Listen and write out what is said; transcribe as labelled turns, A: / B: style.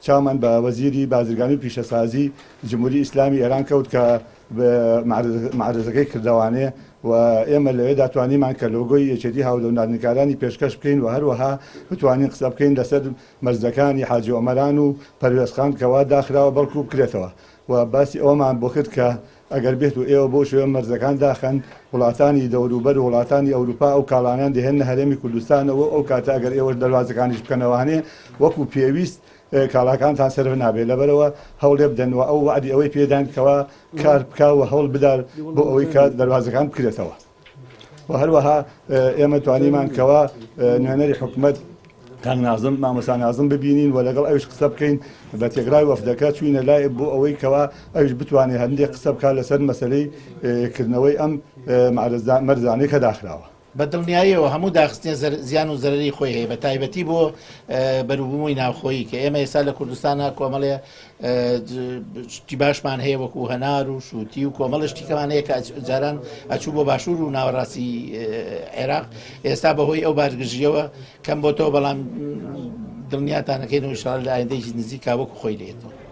A: چاومان بە وەزیری بازرگانی و پیشەسازی جمهوری ئیسلامی ئێران کەوت کە مەعرەزەکەی کردەوانێ و ئێمە لەوێدا توانیمان کە لۆگۆی یەکێتی هاودەوناردنکارانی پێشکەش بکەین و هەروەها بتوانین قسە بکەین لەسەر مەرزەکانی حاجی ئۆمەران و پەروێزخان کەوا داخراوە بەڵکو بکرێتەوە و باسی ئەوەمان بۆ کرد کە ئەگەر بێت و ئێوە بەو شێوە مەرزەکان داخەن وڵاتانی دەوروبەر و وڵاتانی ئەوروپا ئەو کاڵانەیان دەهێننە هەرێمی کوردستانەوە و ئەو کاتە ئەگەر ئێوەش دەروازەکانیش بکەنەوانێ وەکو پێویست کاڵاکانتان سەرف نابێت لەبەرئەوە هەوڵێ بدەن و ئەو وەعدی ئەوەی پێدان کەوا کار بکا و هەوڵ بدا بۆ ئەوەی کە دەروازەکان بکرێتەوە و هەروەها ئێمە توانیمان کەوا نوێنەری حکومەت کاک نازم مامۆستا نازم ببینین و لەگەڵ ئەویش قسە بکەین بە تێکرای وەفدەکە چوینە لای بۆ ئەوەی کەوا ئەویش بتوانێت هەندێک قسە بکات لەسەر مەسەلەی کردنەوەی ئەم مەرزانەی کە داخراوە.
B: بە دڵنیاییەوە هەموو داخستنێ زیان و زەرەری خۆی هەیە بە تایبەتی بۆ بەروبوومی ناوخۆیی کە ئێمە ئێستا لە کوردستانە کۆمەڵێ شتی باشمان هەیە وەکو هەنار و شووتی و کۆمەڵە شتیکەمان هەیە کە جاران ئەچوو بۆ باشوور و ناوەڕاستی عێراق ئێستا بەهۆی ئەو بارگرژیەوە کەم بۆتەوە بەڵام دڵنیاتانەکەین و ئیشاڵ لە ئایندەیەکی نزیکا وەکو خۆی لێتەوە.